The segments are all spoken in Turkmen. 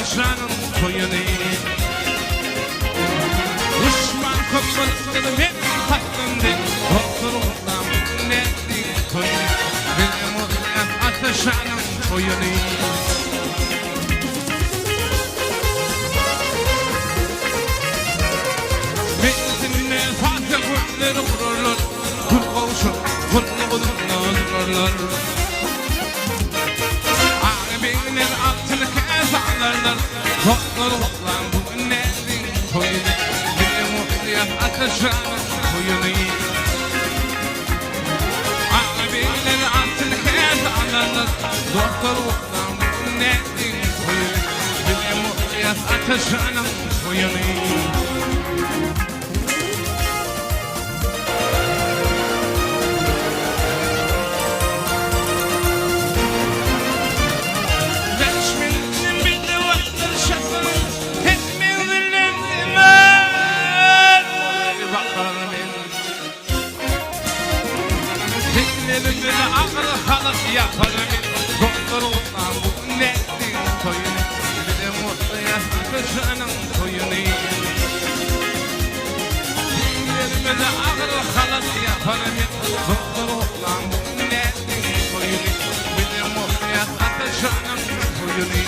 Ataşanyň toýuny. Duşman köp bolupdyr men hakynda Dostlar gutlam nätdiň toýuny. Bizem gutlaýas Ataşanyň toýuny. Menzilinde saz güller gurarlar, Gül gowşup, gullugyna durarlar. Aga begler altyn käse alarlar, Dostlar gutlaň bu gün näziň toýuny, Bizem gutlaýas Ata janyň toýuny. Aga begler altyn käse alarlar, Dostlar gutlaň bu gün näziň toýuny, Bizem gutlaýas Ata janyň toýuny. Ellerimize agyr halat ýapar men Dostlar otlaň bu nätdiň toýuny Bizem otlaýas Ataşanyň toýuny.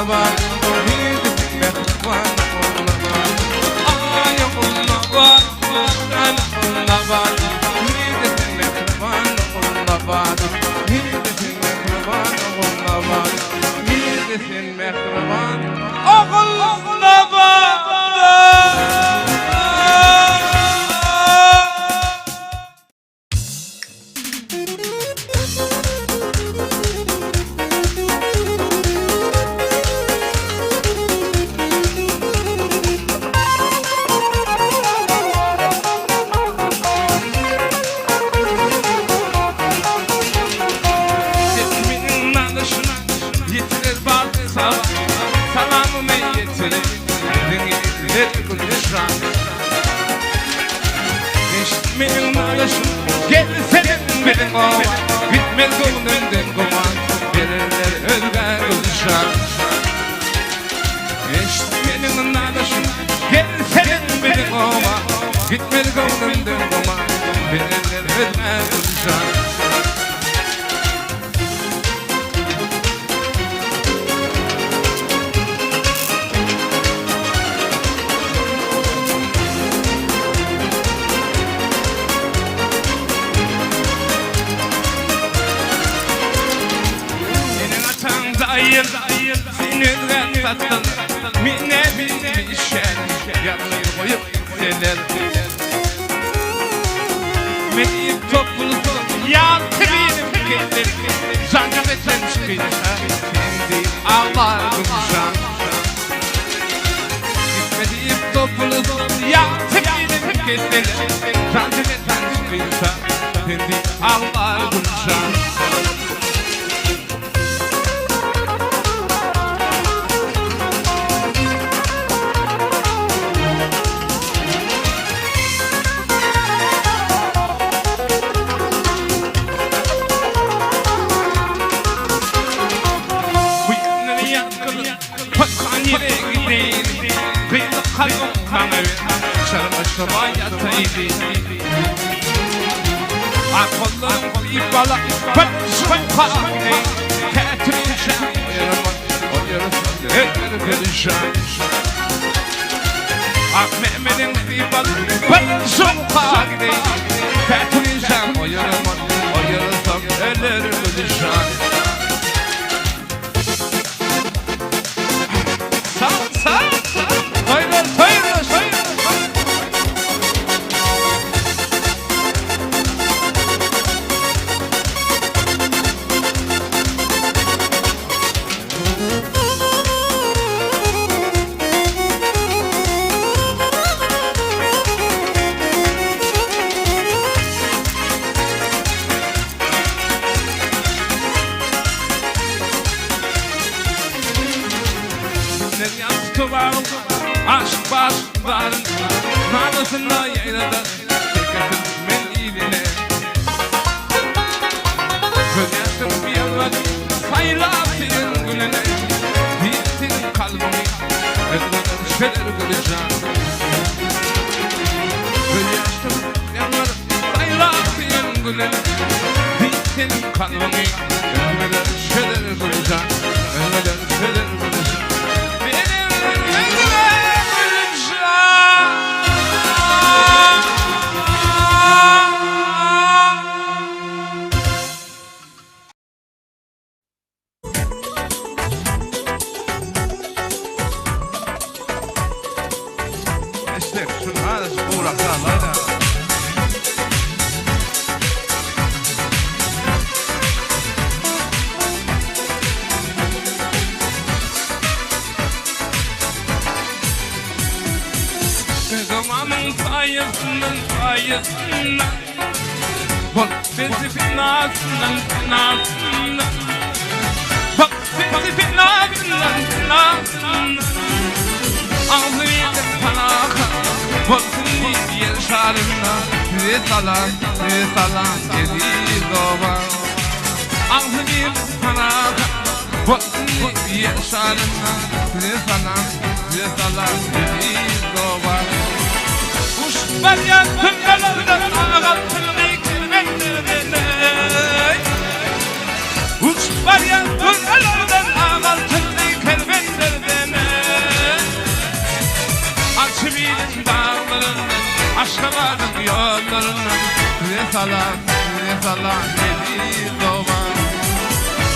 Ogulnabat, Nirdesin mähriban Ogulnabat? Aý Ogulnabat, jan Ogulnabat, Nirdesin mähriban Ogulnabat? Nirdesin mähriban Ogulnabat? Nirdesin mähriban Ogulnabat? Ýetimiň nalyşyna ýetirer bally salam, Salamymy ýetirin, diňle Gülşan. Eşitmediň nalyşym, Gelsene biziň oba, Gitmez göwnümden güman, Bererler özgä Gülşan. Eşitmediň nalyşym, Gelsene biziň oba, Gitmez göwnümden güman, Bererler özgä Gülşan. Seniň ataň daýyň seni özgä satdylar, Men-ä bilmeýşen, ýalňyz goýup gitseler. Men diýip topulsam, ýagty birim geler, Janjak etsem çykynça, sen diýip aglar Gülşan. Gitme diýip topulsam, ýagty birim geler, Janjak etsem çykynça, sen diýip aglar Gülşan. Bu ýandan ýakylyp, Patman ýere gideýin, Gyýylyp kalbym maňa ber, Çyrmaşyma ýataýyn. Ak gollaryň sypala, Patşa gideýin, Tätirinçä oýarman, Oýarsam öler perişan. Ak Mehmediň sypaly, Patşa gideýin, Tätirinçä oýarman, Oýarsam öler perişan. Sag, sag, toýlar, toýlar, toýlar. Kimler ýazdy tobagyň aşyk başyk zaryn, Nalasynda ýaýradar şekersiz men iline. Gözýaş döküp ýalbardym saýlap söýen gülüne, Diýip seniň kalbyňy özgerder şeler Güljan. Gözýaş döküp ýalbaryp saýlap söýen gülüne, Diýip seniň kalbyňy özgerder şeler Güljan. Özgerder şeler Güljan. Benim özgä Güljan. Eşdek, şuny azajyk gowrak sazlaýda. Özümamyň saýasyndan, saýasyndan, Bol bizi penasyndan, penasyndan, Bol bizi penasyndan, penasyndan, Agzy ýeter panaha, Bolsun diýip ýer şarynda, Size salam, size salam, eziz obam. Agzy ýeter panaha, Bolsun diýip ýer şarynda, Size salam, size salam, eziz obam. Uçup barýan tüňňelerden agaltylgy kerwenlerden. Uçup barýan tüňňelerden agaltylgy kerwenlerden. salam, salam eziz obam.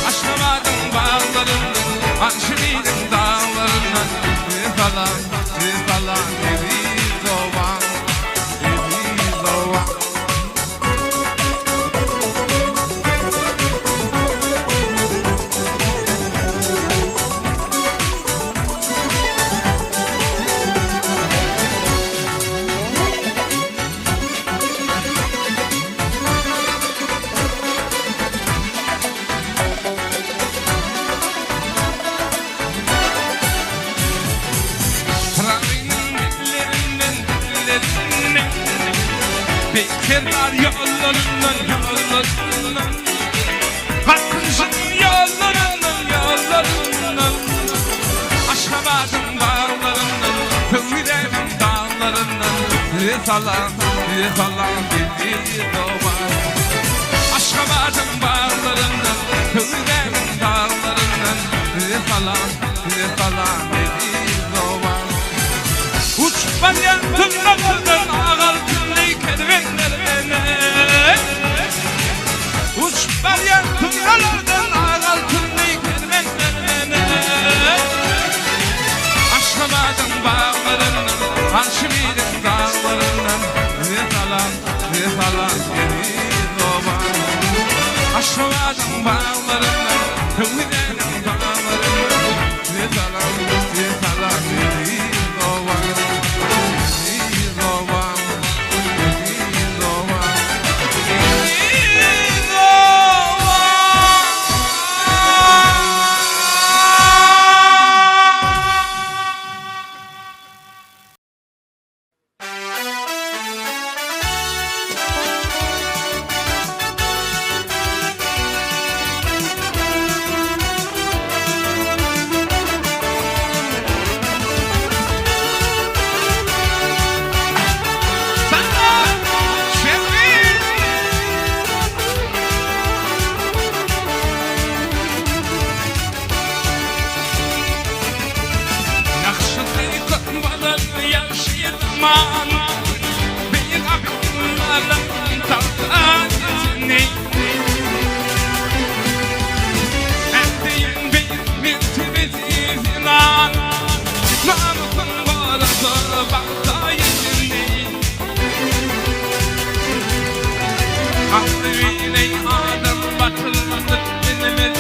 Aşgabadyň baglaryndan, Arşymyzyň daglaryndan salam, salam eziz obam, eziz obam. Pyragynyň dillerinden, dillerinden, Beýik Serdar ýollaryndan, ýollaryndan, Galkynyşyň ýollaryndan, ýollaryndan, Aşgabadyň baglaryndan, Söwüdäniň daglaryndan Size salam, size salam eziz obam. Aşgabadyň baglaryndan, Söwüdäniň daglaryndan Size salam, size salam eziz obam. Uçup barýan tyrnalardan ak altynly kerwenlerden Uçup barýan tyrnalardan ak altynly kerwenlerden Aşgabadyň baglaryndan, Arşymyzyň daglaryndan Size salam, size salam eziz obam. Aşgabadyň baglaryndan, Söwüdäniň daglaryndan Size salam, size salam eziz obam. Eziz obam, eziz obam, eziz obam. Ýagşysy köp bolar ýagşy zaman, Beýik akyllaryň tagta ýeteni. Ähdiň beýik mertebesi zenan, Namysyň gorasa bagta ýeteni. Akly bilen adam batyrlyk bilmez,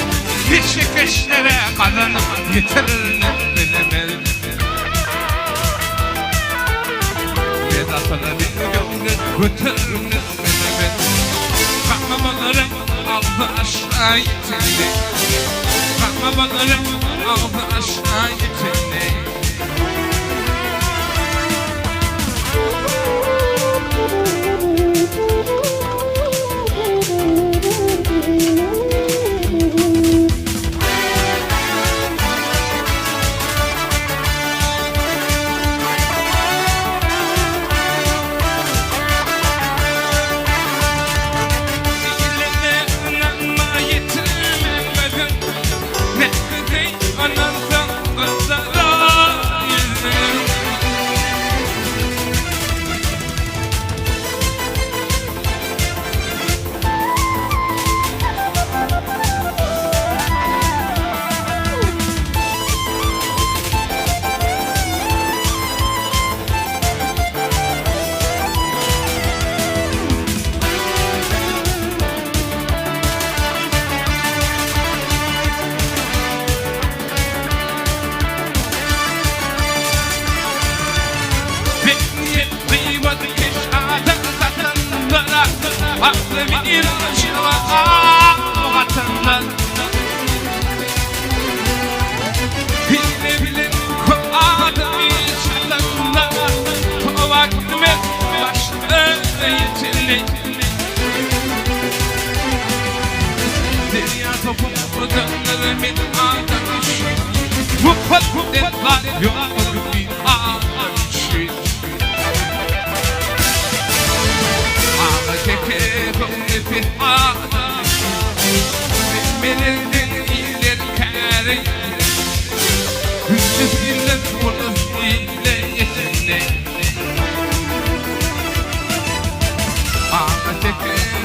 Peşgeşlere gazanyp ýetirlik bilemez. Bedasyna bir döwlet götermek bilemez. Gaňňamalaryň agzy aşa ýeteni, Gaňňamalaryň agzy aşa ýeteni. Ilene ynanma ýetirme gözüň, Mähride ynansaň gyzarar ýüzüň. Betniýet gyýbatkeş adam satanlara, Akly bir aşyga gatanlar. Hile bilen köp adamy çalanlar, Toba gitmez başyna ýeteni. Derýa topup döner men adam üçin, Mukaddesler ýokdur bir adam üçin. Aga teke köňli pes adam üçin, Melelden iller käri. Hüjjet iller ulus ile ýetende. Aga teke.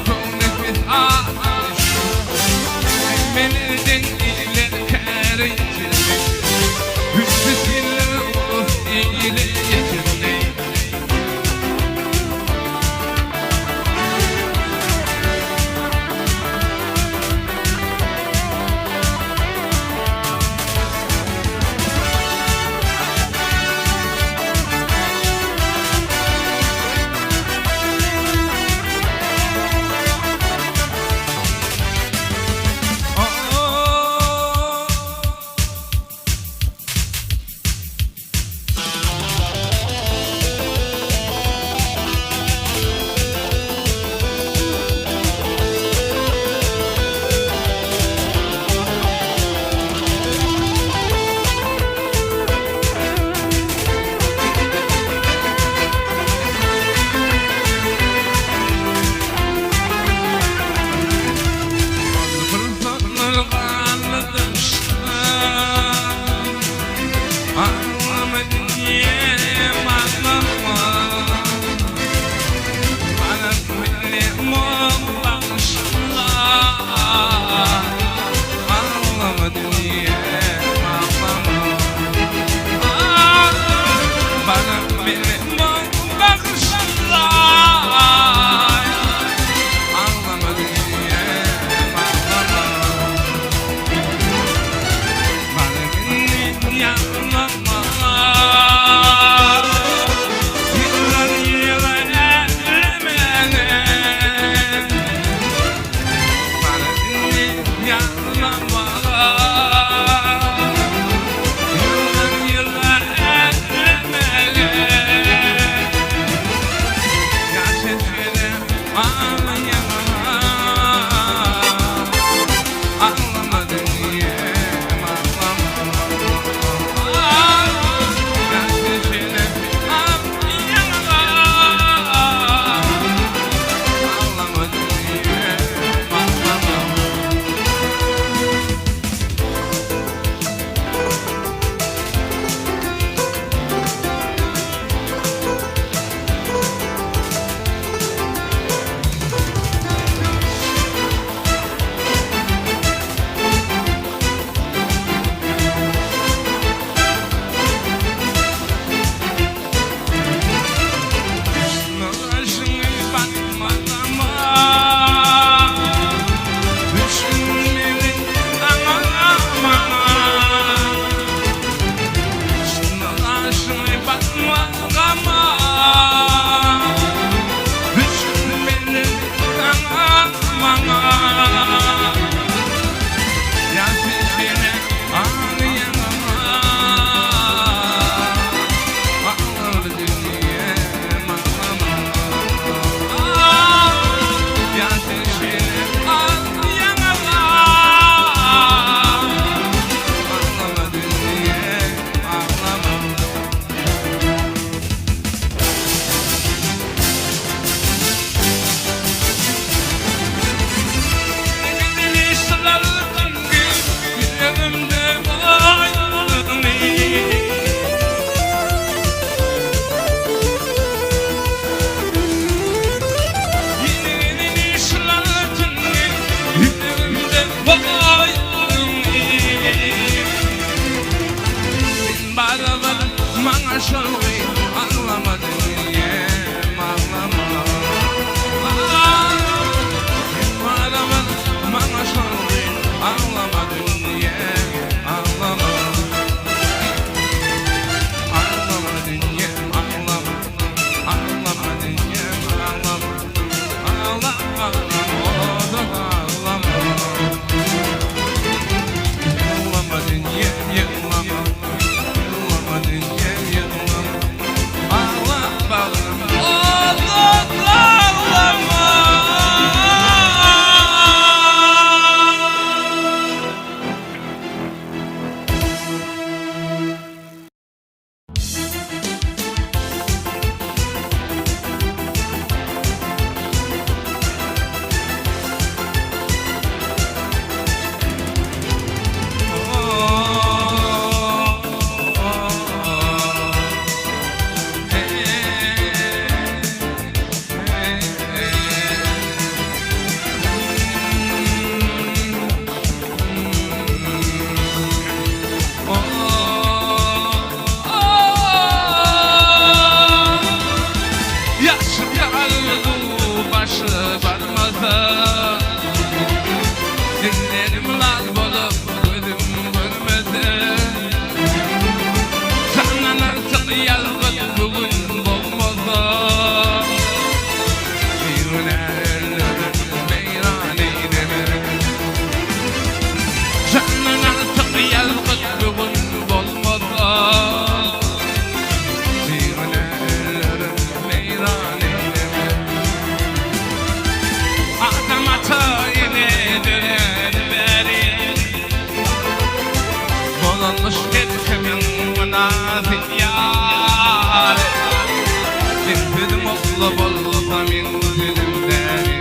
ogly bolsa meň sözüm däli.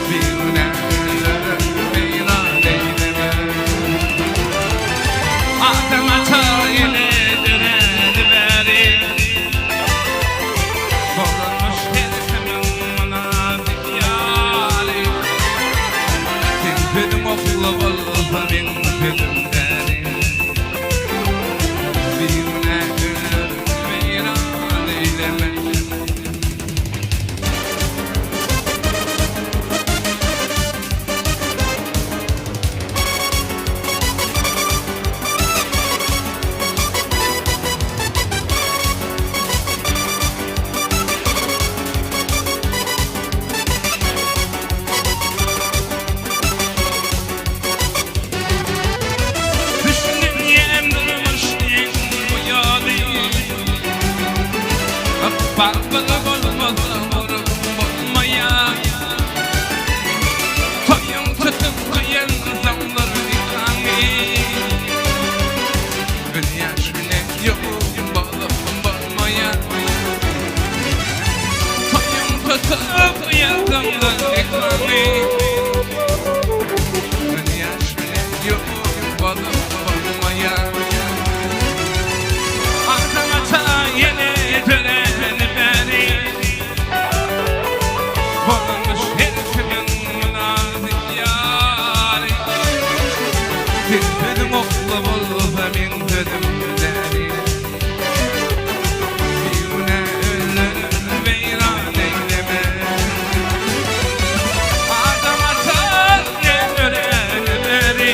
Bigünä öldürip weýran eýleme. Adam ata ene döräli bäri. Bolanmyş her kimiň mynasyp ýary. Seň sözüň ogly bolsa meň sözüm däli. Bigünä öldürip weýran eýleme. Düşünýän durmuş diýen bu ýaly. Ykbalda bolmasa gurup bolmaýar. Toýuň tutup goýansoňlar nikaňy. Bir ýaş bilen ýok bolup bolmaýar. Toýuň tutup goýansoňlar nikaňy. Bir ýaş bilen ýok bolup bolmaýar. Adam ata ýene döräni bäri. Bolmuş her kimiň mynasyp ýary. Seň sözüň okly bolsa meň sözüm däli. Bigünä öldürip weýran eýleme. Adam ata ýene döräni bäri.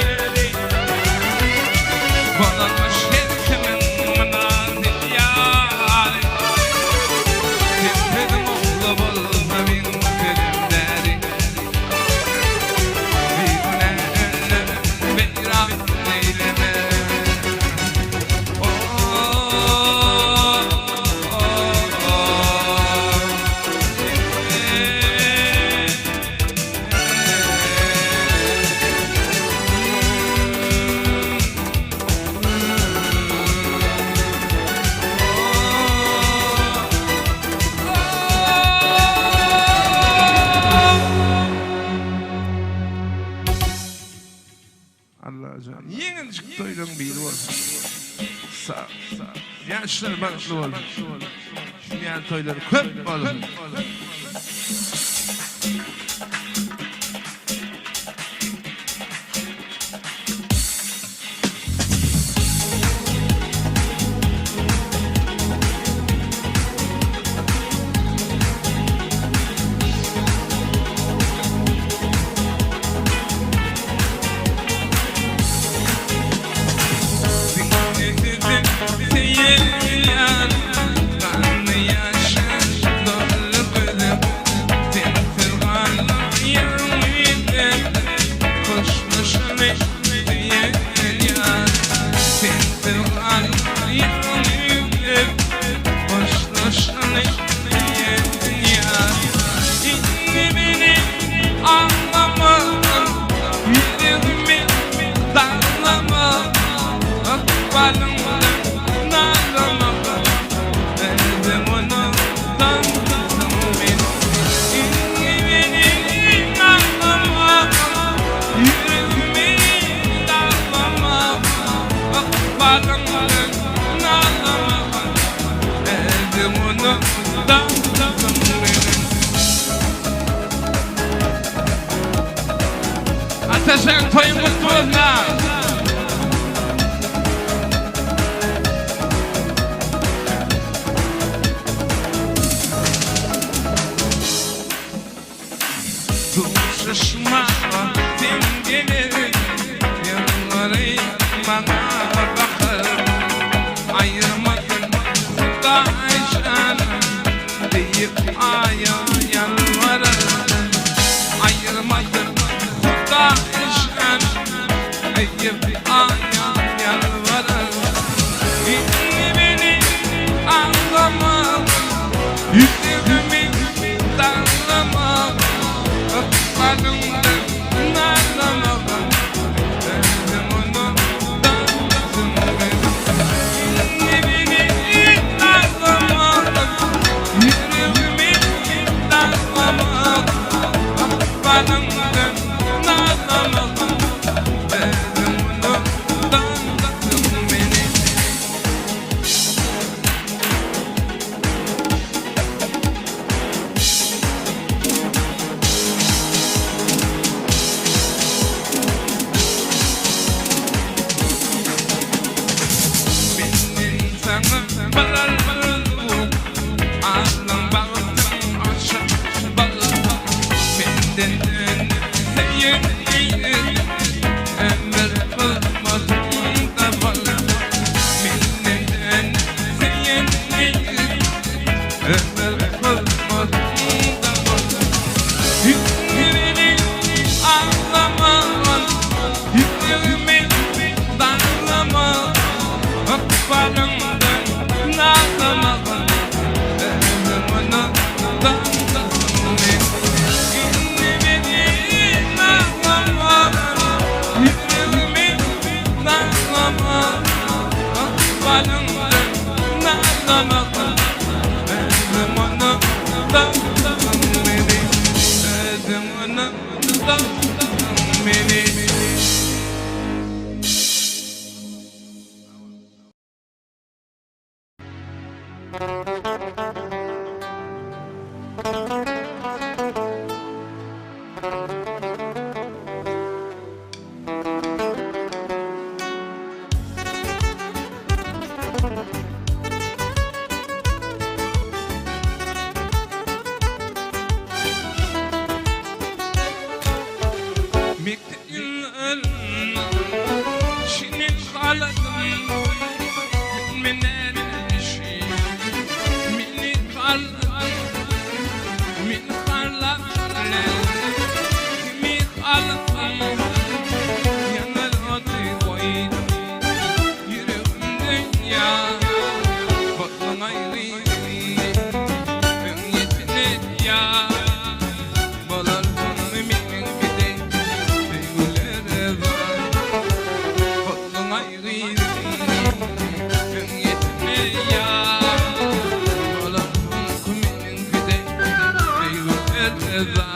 Bolanmyş her kimiň mynasyp ýary. Seň sözüň ogly bolsa meň sözüm däli. Bigünä öldürip weýran eýleme. Allajan ýeňiljik toýlaň biri bolsun. Sag sag. Ýaşlar bagtly bolsun. Şunýaly toýlar köp bolsun. Atajan toýuň gutly bolsun! Duşuşmaga sen geler, Ýyllary maňa bakar. Aýyrmasyn Hudaý jana, Diýip aýa ýalbarar. Aýyrmasyn Hudaý jana, Diýip aýa ýalbarar. Indi meni aldama, Ýüregimi dallama, Ykbalyňdan nalama. Özüm unutdym meni. Indi meni aldama, Ykbalyňdan nazlamagyň Özüň unutdansyň meni. Menden saňa barar arzuw, Alnyň bagtyň aşyk bolsa, Senden dönüp söýen ýigit, Ömür hyzmatyňda bolsa. Menden dönüp söýen ýigit, Ömür hyzmatyňda bolsa. Ýüregimi aglaman, Ýüregimi daglaman, Ykbalyňdan nalamagyň, Özüň unutdansyň meni. Indi meni naglama, Ýüregimi daglama, Ykbalyňdan nalamagyň, Özüň unutdansyň meni. Özüň unutdansyň meni. Mekdep ýyllarynda şirin haladym, Men näme işi, meni harladym, Meni harlap bilen kimi halasam, Ýanar ody goýdum ýüregimde ýa, Bolduň aýry indi öňýetene ýa, Bolarsyňmy meniňkide söýgülere zar, Bolduň aýry indi öňýetene ýa, Bolarsyňky meniňkide söýgülere zar.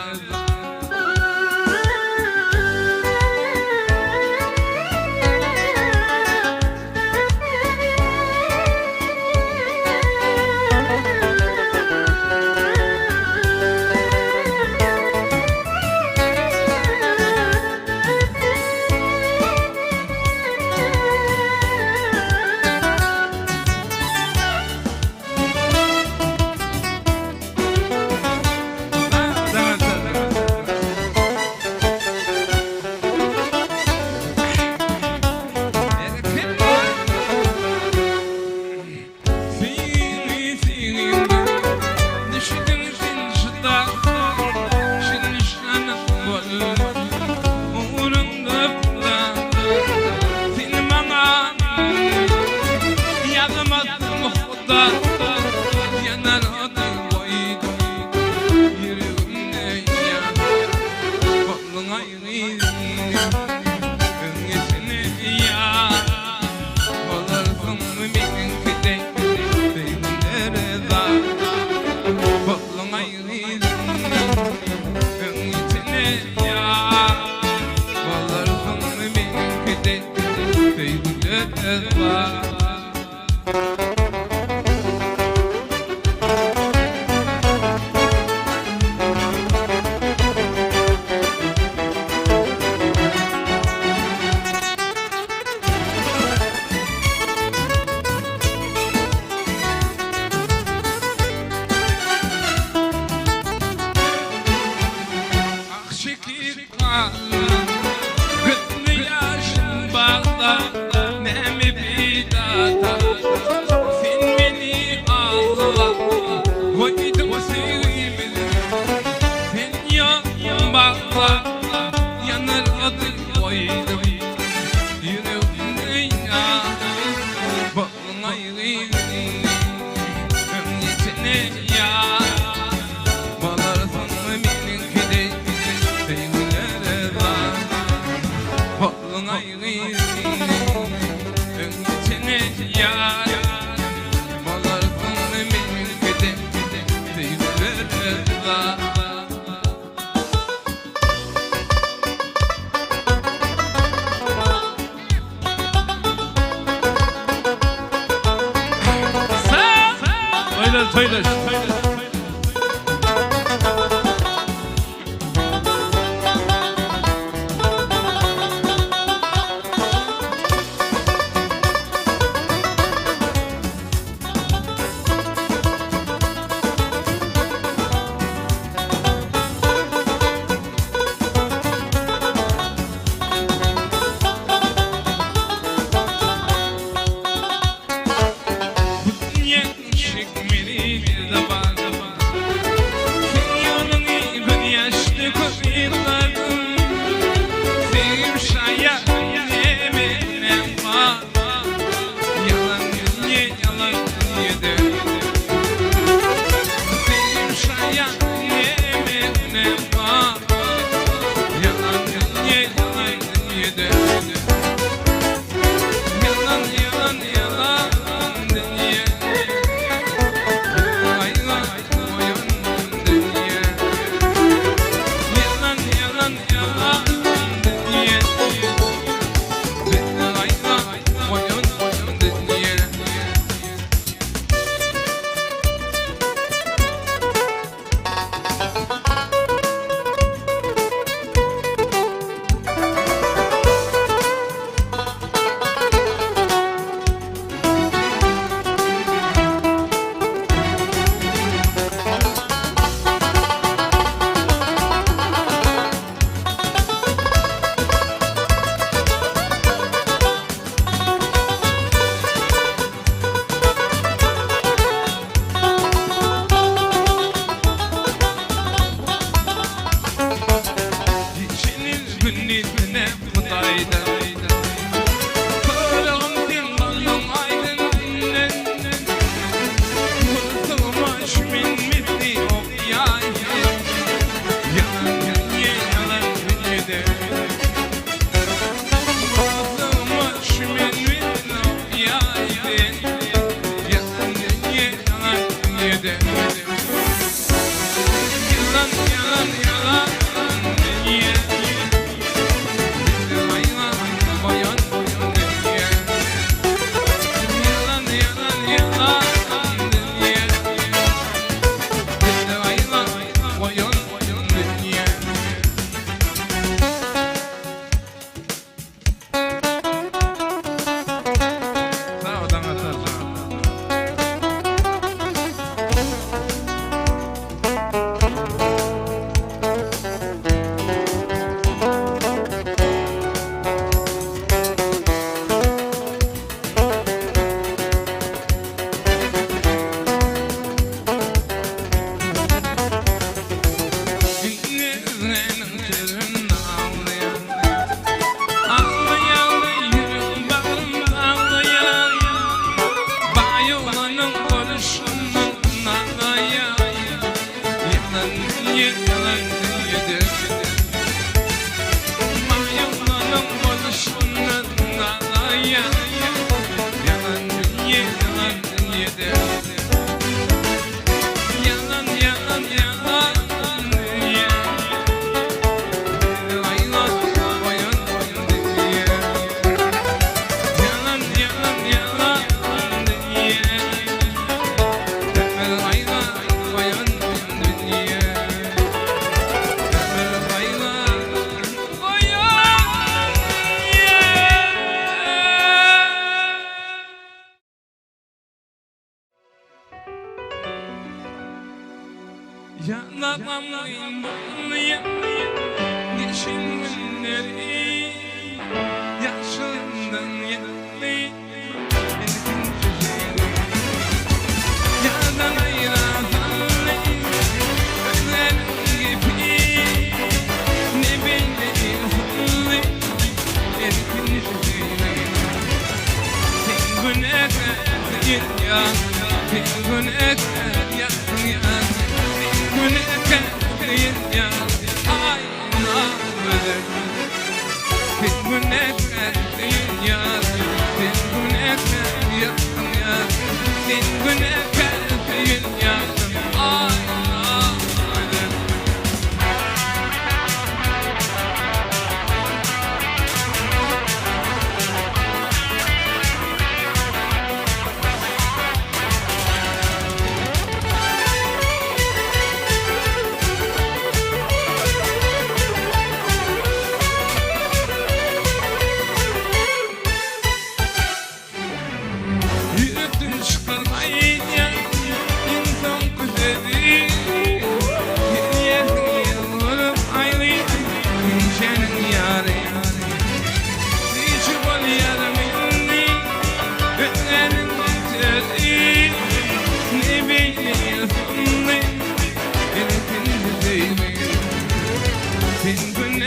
Ah şekil Gözüne ýaşym bagda Näme peýdada Sen meni agla Goýduň söýgimizi Sen ýok bagda Ýanar ody goýdum Ýüregimde ýa Bolduň aýry Öňýetene ýa Bolarsyňmy meniňkide Söýgülere zar Bolduň aýry Öňýetene ýa Bolarsyňmy meniňkide Söýgülere zar. toýlaş. Yalan yalan yalan dünya. Ayla oyun dünya. Yalan yalan yalan dünya. Ayla oyun dünya. Gününe Hudayda. Yalan yalan yalan dünya. Yalan yalan yalan dünya. Oyun dünya. Sag ol, Daňatar. Yalan yalan yalan dünya. Yalan yalan yalan dünya. Geçen günleri yaşından yerli Yadan ayıran özel gibi ne belli ya ya ya ay Sen günahkar ya ay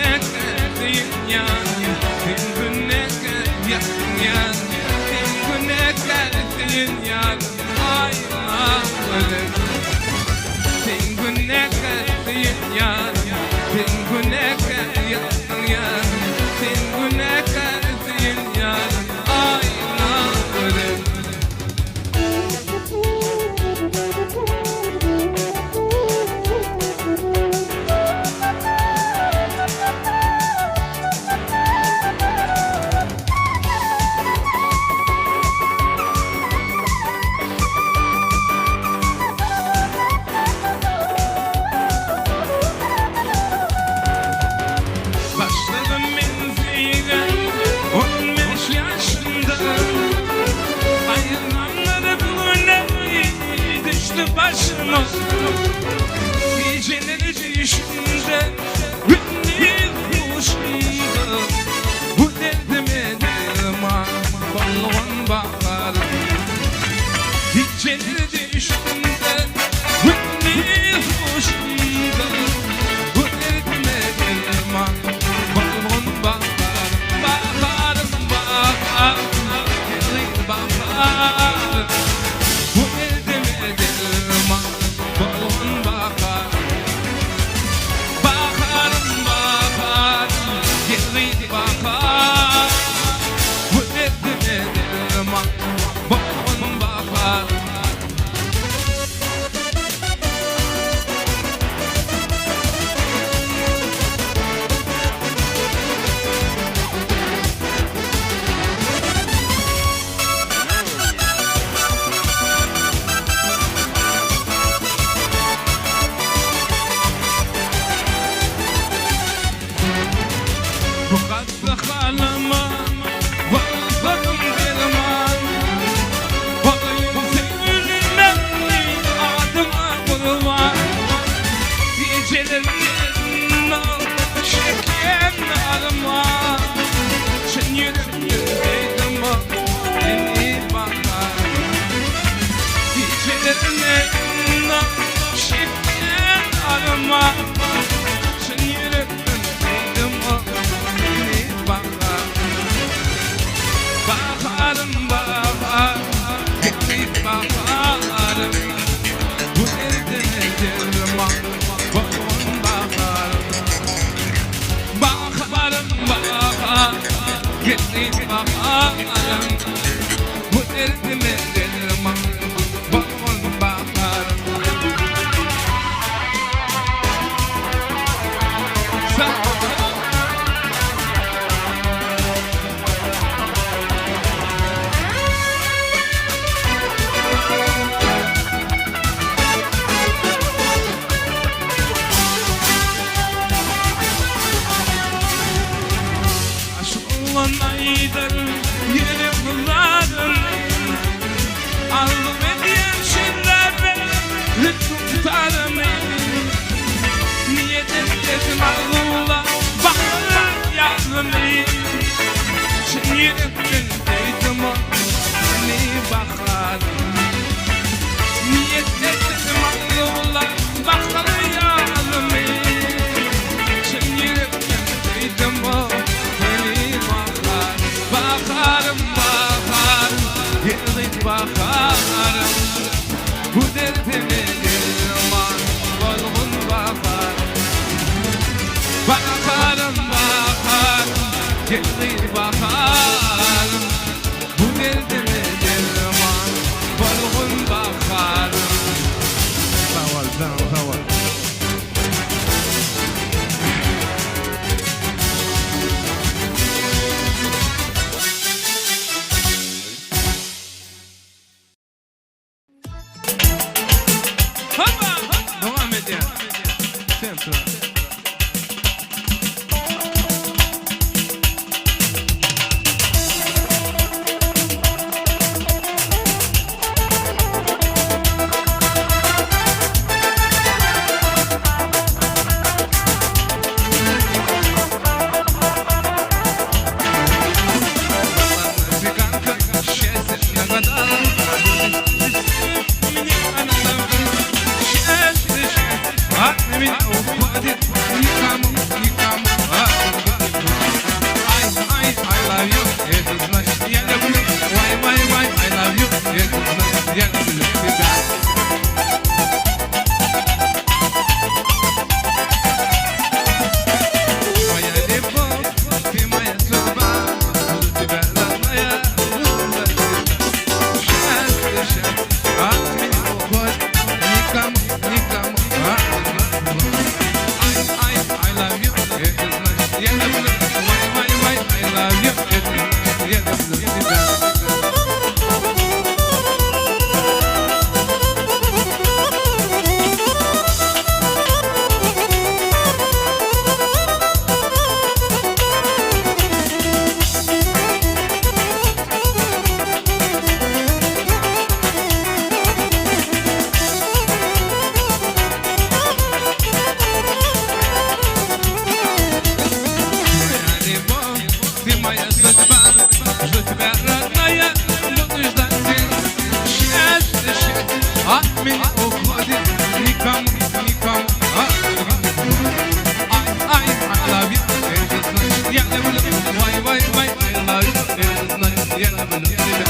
günäkär diýen ýaly Sen günäkär ýakyn ýar Sen günäkär diýen ýaly Aýna Sen günäkär diýen ýaly Sen günäkär ýakyn ýar Sen günäkär diýen ýaly Aýna Başladym men söýgä 15 ýaşymda. Aýylanlar bu güne düşdi başyma. Gijeleri düýşümde, gündiz huşumda. Bu derdime derman bolgun bakar. Gijeleri düýşümde, gündiz huşumda. Bu derdime derman bolgun bakar. Bakarym bakar, gelin bakar. Bu derdime derman bolgun bakar. Bakarym bakar, gelin bakar. Bu derdime derman bolgun bakar. Bu katlı halıma varmadım derman. Olayım seninle adıma kurban. Gecelerin çeken arma. Sen yüreğimde beni bakar. Gecelerin çeken arma. Sen yüreğimde beni bakar. Bakarım bakar, gidip bakarım. Bu derdime derman, bolgun bakarım. Bakarım bakar, gidip bakarım. Bu derdime derman, bolgun bakarım. Sen Aşk olan aydar yerim kullarım. Aldım ediyem şirler tutarım. Niyet ettim Allah bakır yarım. Çin yürekten değdim seni bakarım. Niyet ettim Allah bakır yarım. Çin yürekten değdim seni bakar. Bakarım bakarım gelip bakarım. Bu derdime derman bolgun bakar. Bakarım bakarım gelip bakarım. Bu derdime derman bolgun bakarım. Sağ ol, sağ ol, sağ ol. Hoppa! Dowam edýär. Sempre. Bye bye, I love you, я знаю, я люблю тебя.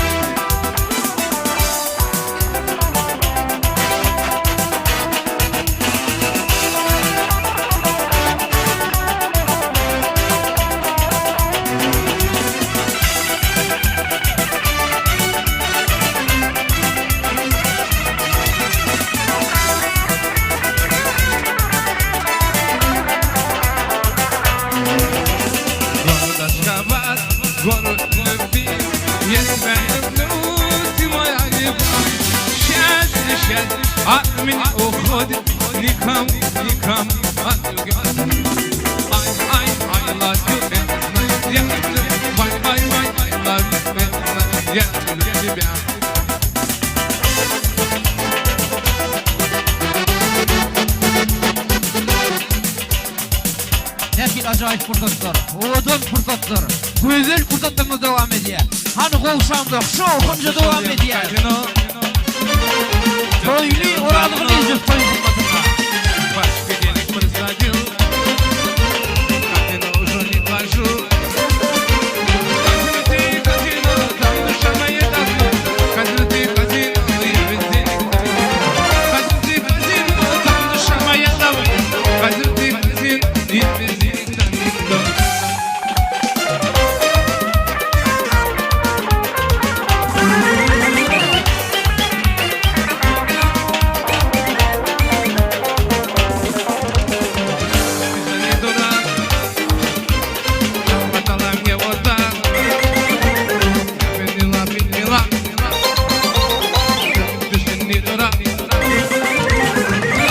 Город Ашхабад, город любви, я тебя люблю, ты моя любовь. Счастье, счастье от меня уходит, никому, никому от любви. I, I, I love you, я знаю, я люблю. Bye, bye, bye, I love you, я знаю, я люблю тебя. Nähili ajaýyp pursatlar, owadan pursatlar, gözel pursatlarymyz dowam edýär. Hany gowşamzok, şowhunja dowam edýär. Казино, Toýly Orazgylyjow toý hyzmatynda. пачка денег просадил, казино уже не хожу. Казино ты, казино, там душа моя давно. Казино ты, казино, я без денег давно. Казино ты, казино, там душа моя давно. Казино ты, казино, я без денег там никто. Ты не дурак, хватало мне вот так. Поняла, поняла, ты же не дурак.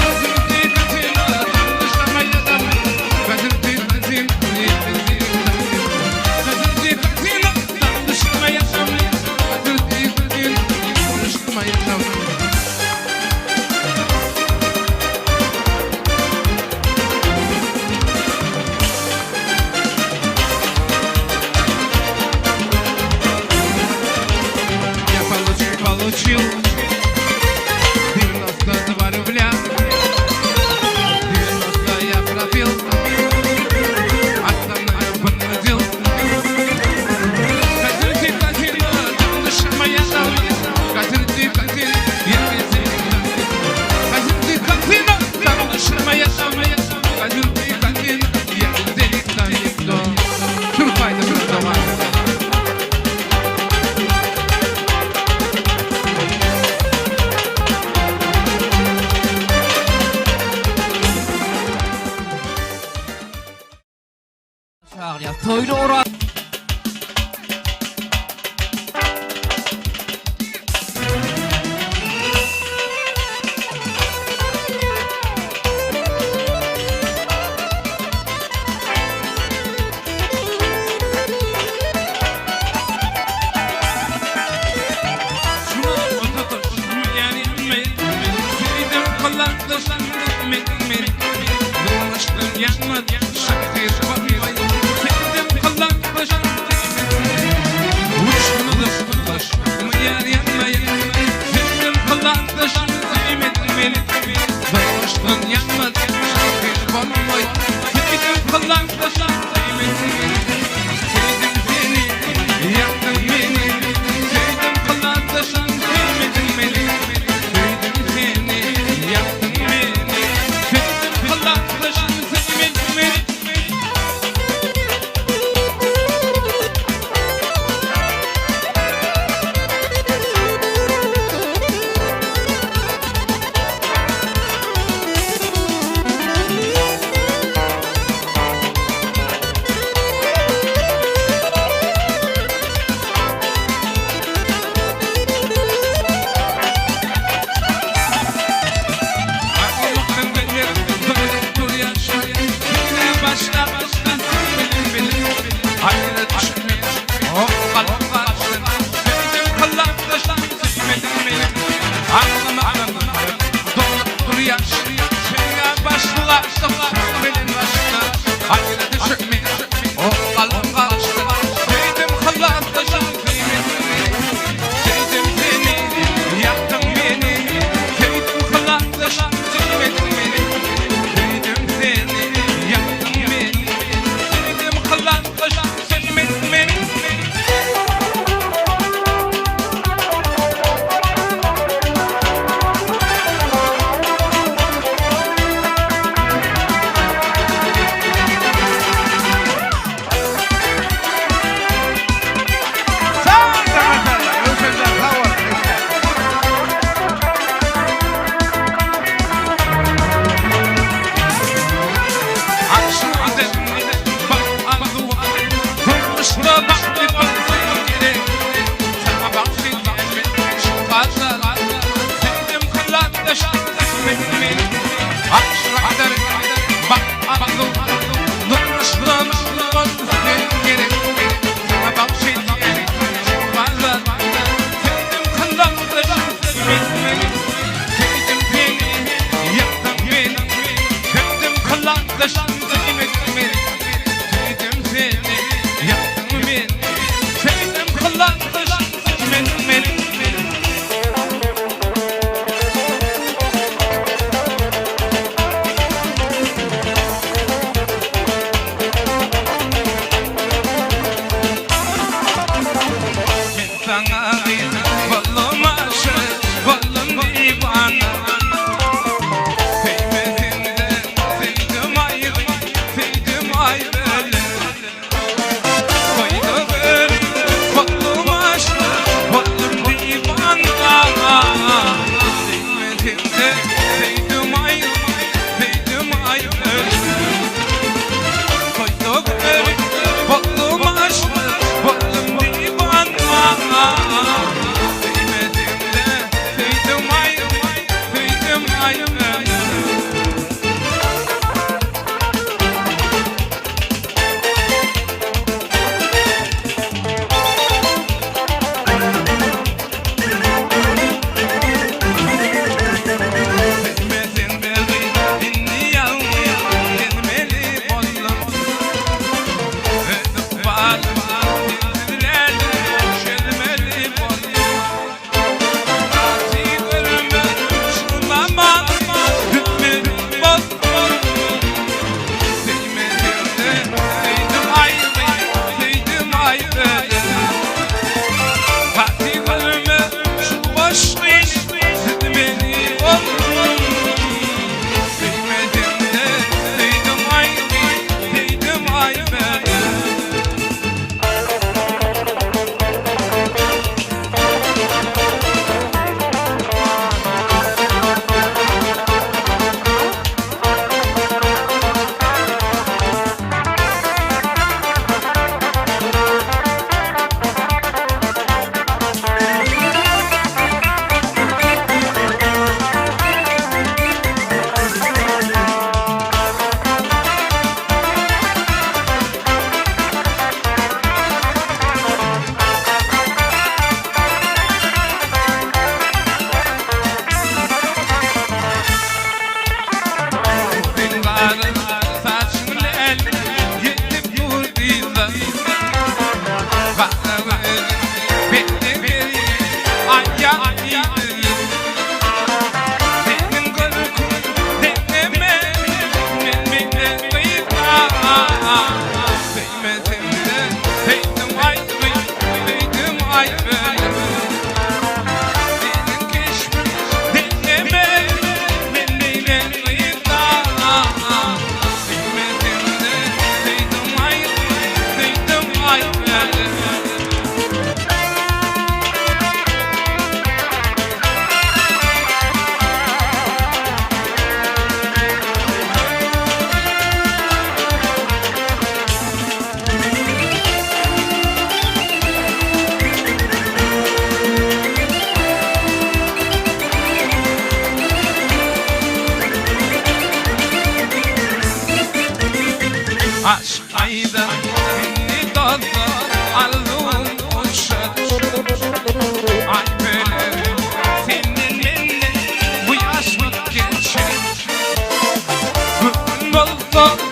Казино ты, казино, там душа моя давно. Казино ты, казино, я без денег там никто. Казино ты, казино, там душа моя давно. Казино ты, казино, душа моя давно. Я получил, получил 92 рубля. 90 я пропил, остальное понадел. Казино ты, казино, там душа моя давно. Казино ты, казино, я без денег там. Казино ты, казино, там душа моя давно. Казино ты, казино, я без денег там никто. Şurupaydı bir zaman. Çagyrýar. Toýly Oraz Sevdim seni, yaktın beni. Sevdim kılandaşın, sevmedin beni. Sevdim seni, yaktın beni. Sevdim kılandaşın, sevmedin beni. gyzlar Gara gözüm benden aýak diýdim Seniň görküň deňeme men beýle gyzlar Söýmesem-de söýdüm aý söýdüm aý bölüm Seniň keşbiň deňeme men beýle gyzlar Söýmesem-de söýdüm aý söýdüm aý bölüm. Aşk aýdan indi dostlar arzuwym uçar Aý bölegim senden menden bu ýaşlyk geçer Göwün bolsa.